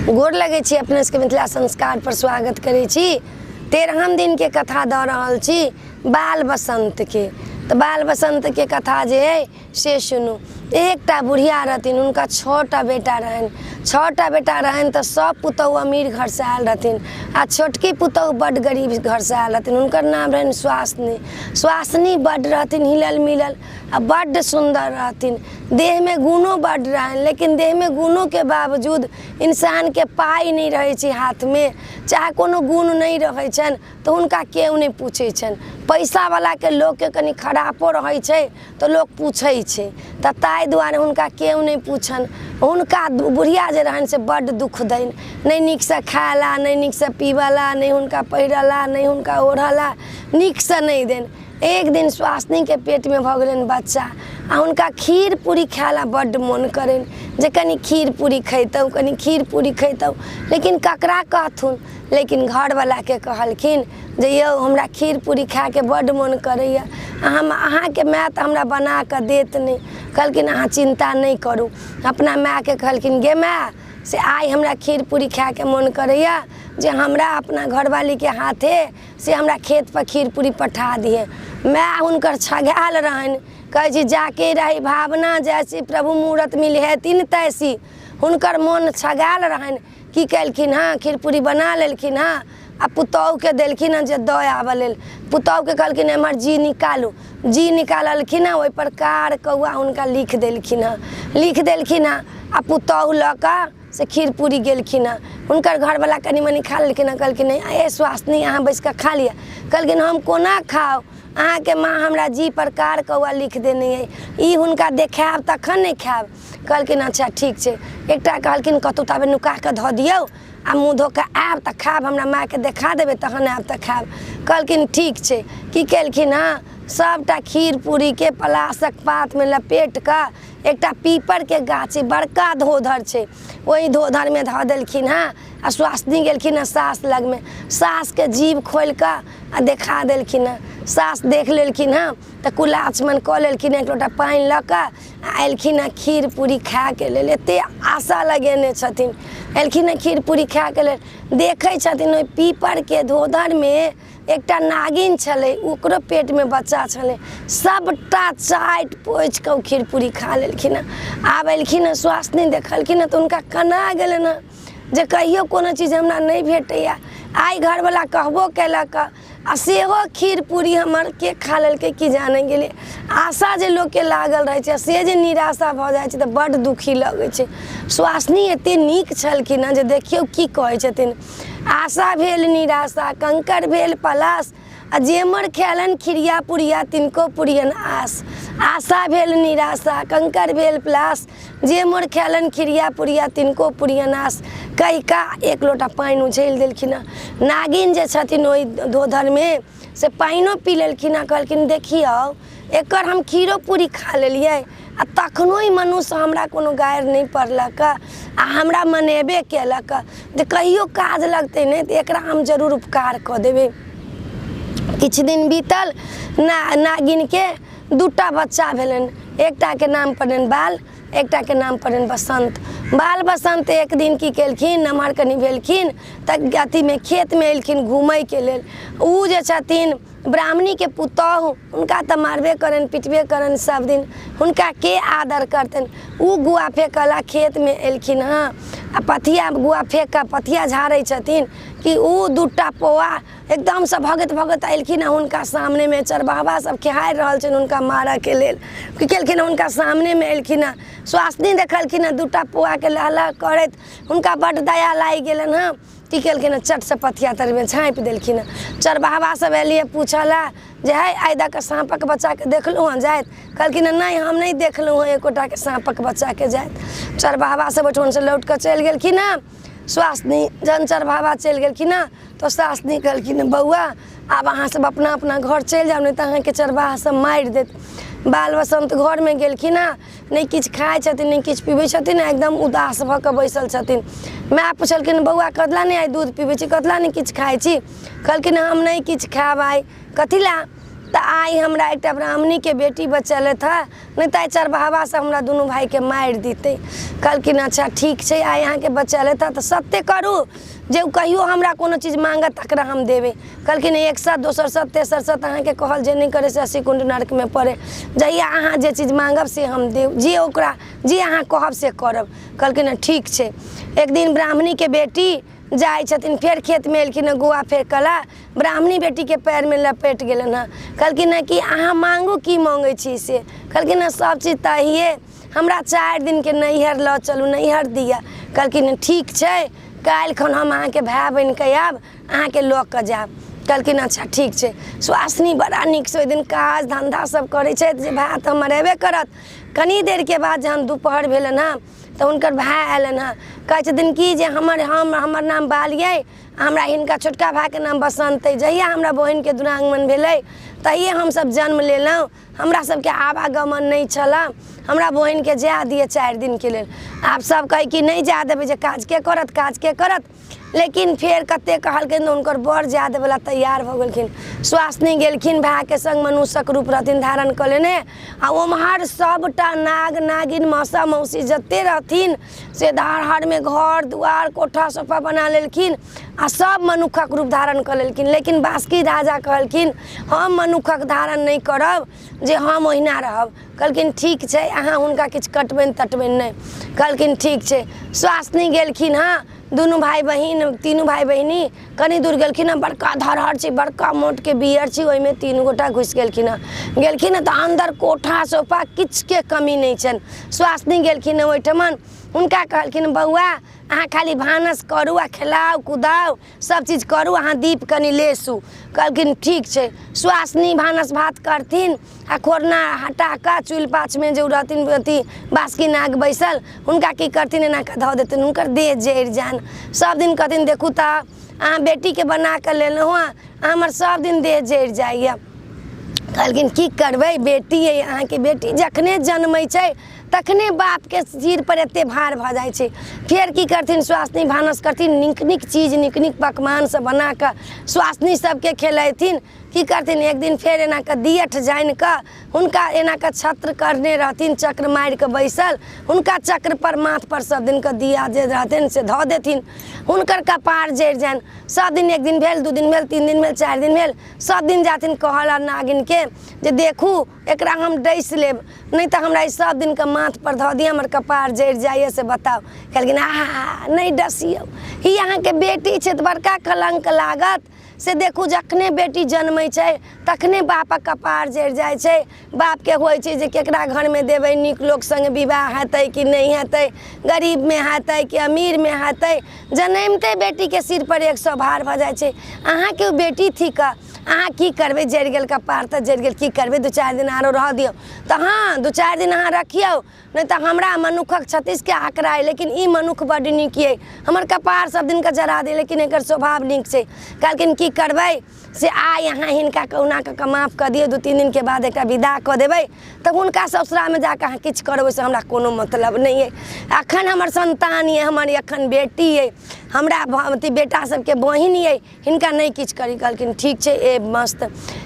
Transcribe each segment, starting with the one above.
गोर लगै छी अपने सबके। मिथिला संस्कार पर स्वागत करै छी। 13म दिनके कथा दऽ रहल छी बाल बसन्तके। तऽ बाल बसन्तके कथा जे अइ से सुनू। एकटा बुढ़िया रहथिन, हुनका 6टा बेटा रहनि। 6टा बेटा रहनि तऽ सब पुतहु अमीर घरसँ आयल रहथिन आ छोटकी पुतहु बड्ड गरीब घरसँ आयल रहथिन। हुनकर नाम रहनि स्वासनी। स्वासनी बड्ड रहथिन हिलल मिलल आ बड्ड सुन्दर रहथिन। देहमे गुणो बड्ड रहनि, लेकिन देहमे गुणोके बावजूद इंसानके पाइ नहि रहै छै हाथमे, चाहे कोनो गुण नहि रहै छनि तऽ हुनका केओ नहि पूछै छनि। पैसावलाके लोकके कनि खरापो रहै छै तऽ लोक पूछै छै, तऽ ताहि दुआरे हुनका केओ नहि पूछनि। हुनका बुढ़िया जे रहनि से बड्ड दुःख दैन, नहि नीकसँ खाय ला, नहि नीकसँ पीबऽ ला, नहि हुनका पहिरऽ ला, नहि हुनका ओढ़ऽ ला, नीकसँ नहि देन। एक दिन स्वासनीके पेटमे भऽ गेलनि बच्चा आ हुनका खीर पूरी खाय ला बड्ड मोन करनि जे कनि खीर पूरी खैतहुँ, कनि खीर पूरी खैतहुँ, लेकिन ककरा कहथुन। लेकिन घरवलाके कहलखिन जे यौ हमरा खीर पूरी खायके बड्ड मोन करैए, हम अहाँके माय तऽ हमरा बना कऽ देत नहि। कहलखिन अहाँ चिन्ता नहि करू। अपना मायके कहलखिन गे माय, से आइ हमरा खीर पूरी खायके मोन करैए, जे हमरा अपना घरवालीके हाथे से हमरा खेतपर खीर पूरी पठा दिहे। माय हुनकर छगायल रहनि। कहै छी जाके रही भावना जैसी प्रभु मूरत मिल तिन तैसी। हुनकर मोन छगायल रहनि। की केलखिन हँ, खीर पूरी बना लेलखिन हँ आ पुतहुके देलखिन हँ जे दऽ आबऽ लेल। पुतहुके कहलखिन एम्हर जी निकालू। जी निकाललखिन हँ, ओहिपर कार कौआ हुनका लिख देलखिन हँ, लिख देलखिन हँ आ पुतहु लऽ कऽ से खीर पूरी गेलखिन हँ। हुनकर घरवला कनि मनि खा लेलखिन हँ। कहलखिन ए स्वासनी, अहाँ बैसि कऽ खा लिअ। कहलखिन हम कोना खाउ, अहाँके माँ हमरा जी पर कार कौआ लिख देने अइ, ई हुनका देखायब तखन ने खायब। कहलखिन अच्छा ठीक छै। एकटा कहलखिन कतहु ताबे नुका कऽ धऽ दियौ आ मुँह धो कऽ आयब तऽ खायब, हमरा मायके देखा देबै तहन आयब तऽ खायब। कहलखिन ठीक छै। की केलखिन हँ, सभटा खीर पूरीके पलासक पातमे लपेट कऽ एकटा पीपरके गाछ छै, बड़का धोधर छै, ओहि धोधरमे धऽ देलखिन हँ आ स्वासनी गेलखिन हँ सास लगमे। सासके जीभ खोलि कऽ आ देखा देलखिन हँ। सास देख लेलखिन हँ तऽ कुलाचमन कऽ लेलखिन। एक लोटा पानि लऽ कऽ आ एलखिन हँ खीर पूरी खायके लेल। एतेक आशा लगेने छथिन, एलखिन हँ खीर पूरी खायके लेल। देखै छथिन ओहि पीपरके धोधरमे एकटा नागिन छलै, ओकरो पेटमे बच्चा छलै। सभटा चाटि पोछि कऽ ओ खीर पूरी खा लेलखिन हँ। आब एलखिन हँ स्वासनी, देखलखिन हँ तऽ हुनका कना गेलनि हँ जे कहियो कोनो चीज हमरा नहि भेटैए, आइ घरवला कहबो केलक हँ आ सेहो खीर पूरी हमर के खा लेलकै की जाने गेलियै। आशा जे लोकके लागल रहै छै से जे निराशा भऽ जाइ छै तऽ बड्ड दुखी लगै छै। स्वासनी एते नीक छलखिन हँ जे देखियौ की कहै छथिन, आशा भेल निराशा कंकड़ भेल पलाश, आ जेमर खेलनि खिरिया पुरिया तिनको पुरियन आस। आशा भेल निराशा कंकड़ भेल पलाश, जे मोर खेलनि खिरिया पुरिया तिनको पुरियन आस। कहि कऽ एक लोटा पानि उझलि देलखिन हँ। नागिन जे छथिन ओहि धोधरमे से पानिओ पी लेलखिन हँ। कहलखिन देखियौ एकर हम खीरो पूरी खा लेलियै आ तखनो ई मनुष्य हमरा कोनो गारि नहि पढ़लक आ हमरा मनेबे केलक, जे कहियो काज लगतै नहि तऽ एकरा हम जरूर उपकार कऽ देबै। किछु दिन बीतल, नागिनके 2टा बच्चा भेलनि। एकटाके नाम पड़लनि बाल, एकटाके नाम पड़लनि बसन्त। बाल बसन्त एक दिन की केलखिन, नमहर कनि भेलखिन तऽ अथीमे खेतमे एलखिन घूमयके लेल। ओ जे छथिन ब्राह्मणीके पुतोहु, हुनका तऽ मारबे करनि पिटबे करनि सब दिन, हुनका के आदर करतनि। ओ गुआ फेकऽ ला खेतमे एलखिन हँ आ पथिया गुआ फेक कऽ पथिया झाड़ै छथिन कि ओ 2टा पौआ एकदमसँ भगैत भगैत एलखिन हँ हुनका सामनेमे। चरवाहा सब खेहारि रहल छनि हुनका मारऽके लेल। की केलखिन हँ, हुनका सामनेमे एलखिन हँ। स्वासनी देखलखिन हँ 2टा पौआके लहलह करैत, हुनका बड्ड दया लागि गेलनि हँ। की केलखिन हँ, चटसँ पथिया तरमे झाँपि देलखिन हँ। चरवाहा सब एलियै पूछऽ लए जे है आइ दऽ कऽ साँपक बच्चाके देखलहुँ हँ जाइत? कहलखिन हँ नहि, हम नहि देखलहुँ हँ एकोटाके साँपक बच्चाके जाइत। चरवाहा सब ओहिठुमसँ लौट कऽ चलि गेलखिन हँ। स्वासनी जहन चरवाहा चलि गेलखिन हँ तऽ सासनी कहलखिन बौआ आब अहाँ सब अपना अपना घर चलि जाउ, नहि तऽ अहाँके चरवाहा सब मारि देत। बाल बसन्त घरमे गेलखिन हँ, नहि किछु खाइ छथिन नहि किछु पीबै छथिन, एकदम उदास भऽ कऽ बैसल छथिन। माय पुछलखिन बौआ कथी नहि आइ दूध पीबै छी, कथी नहि किछु खाइ छी? कहलखिन हम नहि किछु खायब आइ। कथी लए? तऽ आइ हमरा एकटा ब्राह्मणीके बेटी बचेलथि हँ, नहि तऽ आइ चरबाहबासँ हमरा दुनू भाइके मारि दितै। कहलखिन अच्छा ठीक छै, आइ अहाँके बचेलथि हँ तऽ सत्य करू जे ओ कहियो हमरा कोनो चीज माँगत तकरा हम देबै। कहलखिन एक सत, दोसर सत, तेसर सत, अहाँके कहल जे नहि करै से 80 कुण्ड नरकमे पड़ै। जहिया अहाँ जे चीज माँगब से हम देब, जे ओकरा जे अहाँ कहब से करब। कहलखिन हँ ठीक छै। एक दिन ब्राह्मणीके बेटी जाइ छथिन, फेर खेतमे एलखिन हँ, गोआ फेकऽ लए ब्राह्मणी बेटीके पयरमे लपेट गेलनि हँ। कहलखिन हँ कि अहाँ माँगू की मँगै छी से। कहलखिन हँ सब चीज तऽ अहिए, हमरा 4 दिनके नैहर लऽ चलू, नैहर दिअ। कहलखिन ठीक छै, काल्हिखन हम अहाँके भाय बनिकऽ आयब, अहाँके लऽ कऽ जायब। कहलखिन अच्छा ठीक छै। सुहासिनी बड़ा नीकसँ ओहि दिन काज धन्धा सब करै छथि जे भाय तऽ हमर अयबे करत। कनी देरके बाद जहन दुपहर भेलनि हँ तऽ हुनकर भाय अयलनि हँ। कहै छथिन कि जे हमर नाम बाली अइ, हमरा हिनका छोटका भायके नाम बसन्त अइ। जहिया हमरा बहिनके दुरागमन भेलै तहिये हमसब जन्म लेलहुँ। हमरा सबके आवागमन नहि छलऽ, हमरा बहिनके जाय दिअ 4 दिनके लेल। आब सब कहै कि नहि जाय देबै, जे काज के करत, काज के करत। लेकिन फेर कते कहलखिन तऽ हुनकर बर जाय देबैला तैयार भऽ गेलखिन। सुहासिनी गेलखिन भायके संग, मनुष्यक रूप रहथिन धारण कऽ लेने, आ ओम्हर सबटा नाग नागिन मौसा मौसी जते रहथिन से धारहरमे घर दुआर कोठा सोफा बना लेलखिन आ सब मनुक्खक रूप धारण कऽ लेलखिन। लेकिन बासुकी राजा कहलखिन हम मनुक्खक धारण नहि करब, जे हम ओहिना रहब। कहलखिन ठीक छै, अहाँ हुनका किछु कटबनि तटबनि नहि। कहलखिन ठीक छै। सुहासिनी गेलखिन हँ, दुनू भाय बहिन तीनू भाय बहिनी कनि दूर गेलखिन हँ, बड़का धरहर छै, बड़का मोटके बियर छै, ओहिमे तीन गोटा घुसि गेलखिन हँ। गेलखिन हँ तऽ अन्दर कोठा सोफा किछुके कमी नहि छनि। सुहासिनी गेलखिन हँ ओहिठमन, हुनका कहलखिन बौआ अहाँ खाली भानस करू आ खेलाउ कुदाउ सब चीज करू, अहाँ दीप कनि लेसू। कहलखिन ठीक छै। सुहासिनी भानस भात करथिन आ खोरना हटा कऽ चूल्हि पाछमे जे ओ रहथिन अथी बासुकी नाग बैसल, हुनका की करथिन एना कऽ धऽ देथिन, हुनकर देह जरि जानि। सब दिन कहथिन देखू तऽ अहाँ बेटीके बना कऽ लेलहुँ हँ, हमर सब दिन देह जरि जाइए। कहलखिन की करबै, बेटी अइ अहाँके, बेटी जखने जनमै छै तखने बापके सिरपर एते भार भऽ जाइ छै। फेर की करथिन सुहासिनी भानस करथिन, नीक नीक चीज नीक नीक पकवान सब बनाकऽ सुहासिनी सबके खेलेथिन। की करथिन एक दिन फेर एना कऽ दियठ जानि कऽ हुनका एना कऽ छत्र करने रहथिन, चक्र मारि कऽ बैसल, हुनका चक्रपर माथपर सब दिन कऽ दिया जे रहथिन से धऽ देथिन, हुनकर कपार जरि जानि। सब दिन एक दिन भेल, 2 दिन भेल, 3 दिन भेल, 4 दिन भेल, सब दिन जाथिन कहऽ नागिनके जे देखू एकरा हम डसि लेब, नहि तऽ हमरा ई सब दिनके माथपर धऽ दिअ, हमर कपार जरि जाइए से बताउ। कहलखिन आहा नहि डसियौ, ई अहाँके बेटी छै तऽ बड़का कलङ्क लागत। से देखू जखने बेटी जनमै छै तखने बापक कपार जरि जाइ छै। बापके होइ छै जे केकरा घरमे देबै, नीक लोक सङ्गे विवाह हेतै कि नहि हेतै, गरीबमे हेतै कि अमीरमे हेतै। जनमिते बेटीके सिरपर 100 भार भऽ जाइ छै। अहाँके ओ बेटी थिक, अहाँ की करबै, जरि गेल कपार तऽ जरि गेल, की करबै, 2-4 दिन आरो रहऽ दियौ। तऽ हँ 2-4 दिन अहाँ रखियौ, नहि तऽ हमरा मनुक्खक 36के आँकड़ा अइ, लेकिन ई मनुक्ख बड्ड नीक अइ, हमर कपार सब दिनके जरा दे, लेकिन एकर स्वभाव नीक छै। कहलखिन की करबै से आइ अहाँ हिनका कहुना कऽ कऽ माफ कऽ दियौ, 2-3 दिनके बाद एकरा विदा कऽ देबै तऽ हुनका ससुरामे जाकऽ अहाँ किछु करबै से हमरा कोनो मतलब नहि अइ। एखन हमर सन्तान अइ, हमर एखन बेटी अइ, हमरा अथी बेटा सबके बहिन अइ, हिनका नहि किछु करी। कहलखिन ठीक छै। ए मस्त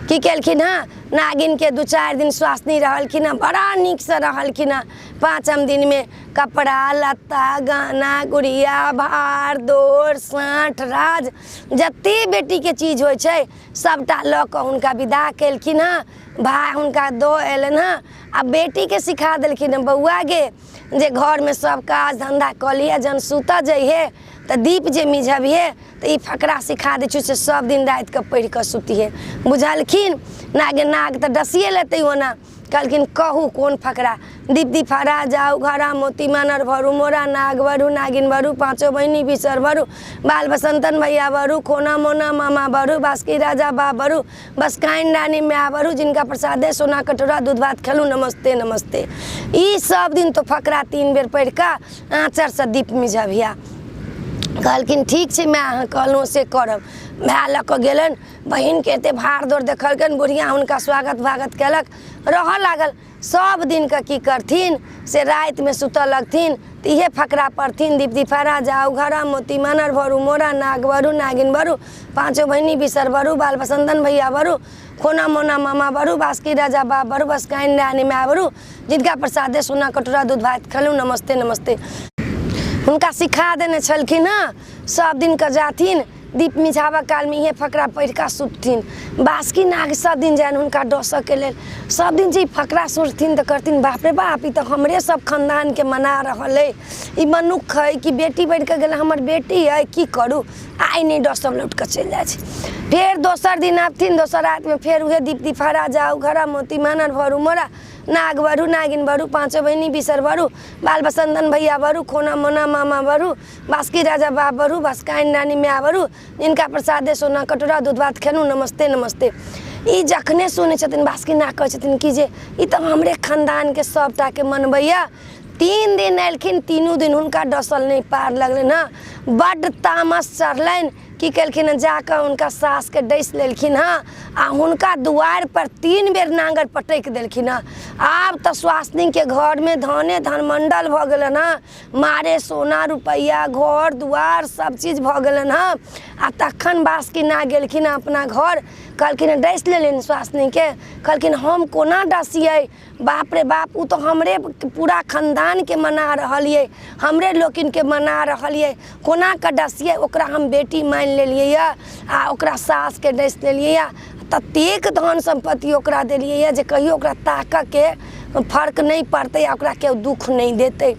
की केलखिन हँ, नागिनके 2-4 दिन सुहासिनी रहलखिन हँ, बड़ा नीकसँ रहलखिन हँ। 5म दिनमे कपड़ा लत्ता गहना गुड़िया भार दोर साँठ राज जते बेटीके चीज होइ छै सबटा लऽ कऽ हुनका विदा केलखिन हँ। भाय हुनका दऽ अयलनि हँ आ बेटीके सिखा देलखिन हँ, बौआ गे जे घरमे सब काज धन्धा कऽ लिहे, जहन सुतऽ जइहे तऽ दीप जे मिझबिहे तऽ ई फकरा सिखा दै छियौ से सब दिन रातिके पढ़ि कऽ सुतिहे। बुझलखिन नाग, नाग तऽ डसिए लेतै ओना। कहलखिन कहू कोन फकरा। दीप दीफारा जाउ घरा मोती मानर भरू मोरा नाग भरू नागिन भरू पाँचो बहिनी बिसर भरू बाल बसंतन भैया भरू खोना मोना मामा भरू बासुकी राजा बा भरू बसकाइन रानी माय भरू जिनका प्रसादे सोना कटोरा दूध भात खेलू नमस्ते नमस्ते। ई सब दिन तो फकरा 3 बेर पढ़ि कऽ आँचरसँ दीप मिझबिया। कहलखिन ठीक छै माय, अहाँ कहलहुँ से करब। भाय लऽ कऽ गेलनि, बहिनके एते भार दौड़ देखलकनि, बुढ़िया हुनका स्वागत भागत केलक। रहऽ लागल। सब दिनके की करथिन से रातिमे सुतऽ लगथिन तऽ इहे फकरा पढ़थिन, दीप दिफारा जाउ घरा मोती मानर भरू मोरा नाग भरू नागिन भरू पाँचो बहिनी बिसर भरू बाल बसन्तन भैया भरू खोना मोना मामा भरू बासकी राजा बाप भरू बसकाइन रानी माय भरू जिनका प्रसादे सोना कटोरा दूध भात खेलहुँ नमस्ते नमस्ते। हुनका सिखा देने छलखिन हँ। सब दिनके जाथिन दीप मिझाबऽ कालमे इहे फकरा पढ़ि कऽ सुतथिन। बासुकी नाग सब दिन जानि हुनका डसऽके लेल। सब दिन जे ई फकरा सुनथिन तऽ कहथिन बाप रे बाप, ई तऽ हमरे सब खानदानके मना रहल अइ, ई मनुख अइ कि बेटी बनिकऽ गेल हमर बेटी अइ, की करू आइ नहि डसब, लौटिकऽ चलि जाइ छै। फेर दोसर दिन आबथिन, दोसर रातिमे फेर उहे दीप दिफारा जाउ घरा मोती मानर भरू मोरा नाग भरू नागिन भरू पाँचो बहिनी बिसर भरू बाल बसन्तन भैया भरू खोना मोना मामा भरू बासुकी राजा बाप बरू बासकाइन रानी माय बरू जिनका प्रसादे सोना कटोरा दूध भात खेलहुँ नमस्ते नमस्ते। ई जखने सुनै छथिन बासुकी नाग कहै छथिन कि जे ई तऽ हमरे खानदानके सभटाके मनबैए। 3 दिन एलखिन, तीनू दिन हुनका डसल नहि पार लगलनि हँ। बड्ड तामस चढ़लनि, की केलखिन हँ जाकऽ हुनका सासके डसि लेलखिन हँ आ हुनका दुआरिपर 3 बेर नाङ्गरि पटकि देलखिन हँ। आब तऽ स्वास्नीके घरमे धने धन मण्डल भऽ गेलनि हँ, मारे सोना रुपैआ घर दुआर सब चीज भऽ गेलनि हँ। आ तखन बासुकी नाग गेलखिन हँ अपना घर, कहलखिन हँ डसि लेलनि स्वास्नीके, कहलखिन हम कोना डसियै, बाप रे बाप ओ तऽ हमरे पूरा खानदानके मना रहल अइ, हमरे लोकनिके मना रहल अइ, कोना कऽ डसियै, ओकरा हम बेटी मानि लेलियै यऽ आ ओकरा सासके डसि लेलियै यऽ, ततेक धन सम्पत्ति ओकरा देलियै यऽ जे कहियो ओकरा ताकऽके फर्क नहि पड़तै आ ओकरा केओ दुःख नहि देतै।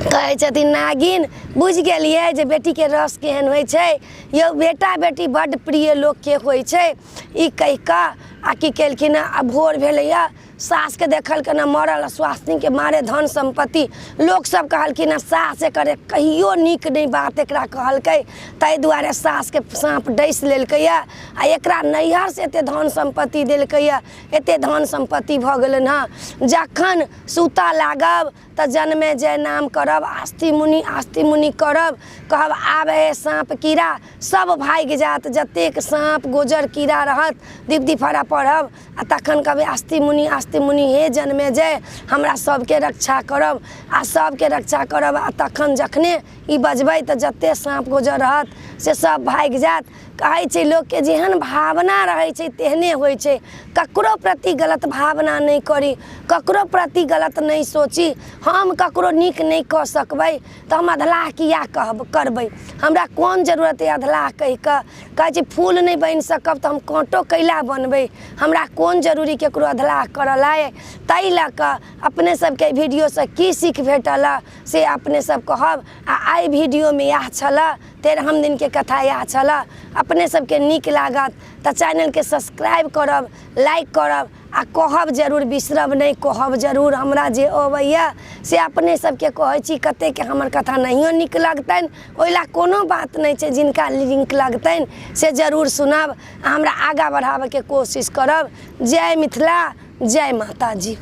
कहै छथिन नागिन बुझि गेलियै जे बेटीके रस केहन होइ छै, यौ बेटा बेटी बड्ड प्रिय लोकके होइ छै। ई कहि कऽ आ की केलखिन हँ, आ भोर भेलैए सासके देखलकनि हँ मरल आ स्वास्नीके मारे धन सम्पत्ति। लोकसभ कहलखिन हँ सास एकर कहियो नीक नहि बात एकरा कहलकै, ताहि दुआरे सासके साँप डसि लेलकैए आ एकरा नैहरसँ एतेक धन सम्पत्ति देलकैए, एतेक धन सम्पत्ति भऽ गेलनि हँ। जखन सुतऽ लागब तऽ जनमे जय नाम करब, आस्ति मुनि आस्ति मुनि करब, कहब आब हे साँप कीड़ा सब भागि जायत, जतेक साँप गोजर कीड़ा रहत दीप दिफारा पढ़ब आ तखन कहबै आस्ति मुनि आस्ति मुनि हे जनमे जय हमरा सबके रक्षा करब आ सबके रक्षा करब। आ तखन जखने ई बजबै तऽ जतेक साँप गोजर रहत से सब भागि जायत। कहै छै लोकके जेहन भावना रहै छै तेहने होइ छै। ककरो प्रति गलत भावना नहि करी, ककरो प्रति गलत नहि सोची। हम ककरो नीक नहि कऽ सकबै तऽ हम अधलाह किया कहब करबै, हमरा कोन जरूरत अइ अधलाह कहि कऽ। कहै छै फूल नहि बनि सकब तऽ हम काँटो कैला बनबै, हमरा कोन जरूरी ककरो अधलाह करऽ लए। ताहि लऽ कऽ अपने सबके एहि वीडियोसँ की सीख भेटल से अपने सब कहब। आ एहि वीडियोमे इएह छलए, 13 दिनके कथा इएह छलए। अपने सबके नीक लागत तऽ चैनलके सब्सक्राइब करब, लाइक करब आ कहब जरूर, बिसरब नहि, कहब जरूर। हमरा जे अबैए से अपने सबके कहै छी। कतेकके हमर कथा नहियो नीक लगतनि ओहि लए कोनो बात नहि छै, जिनका नीक लगतनि से जरूर सुनब आ हमरा आगाँ बढ़ाबैके कोशिश करब। जय मिथिला, जय माताजी।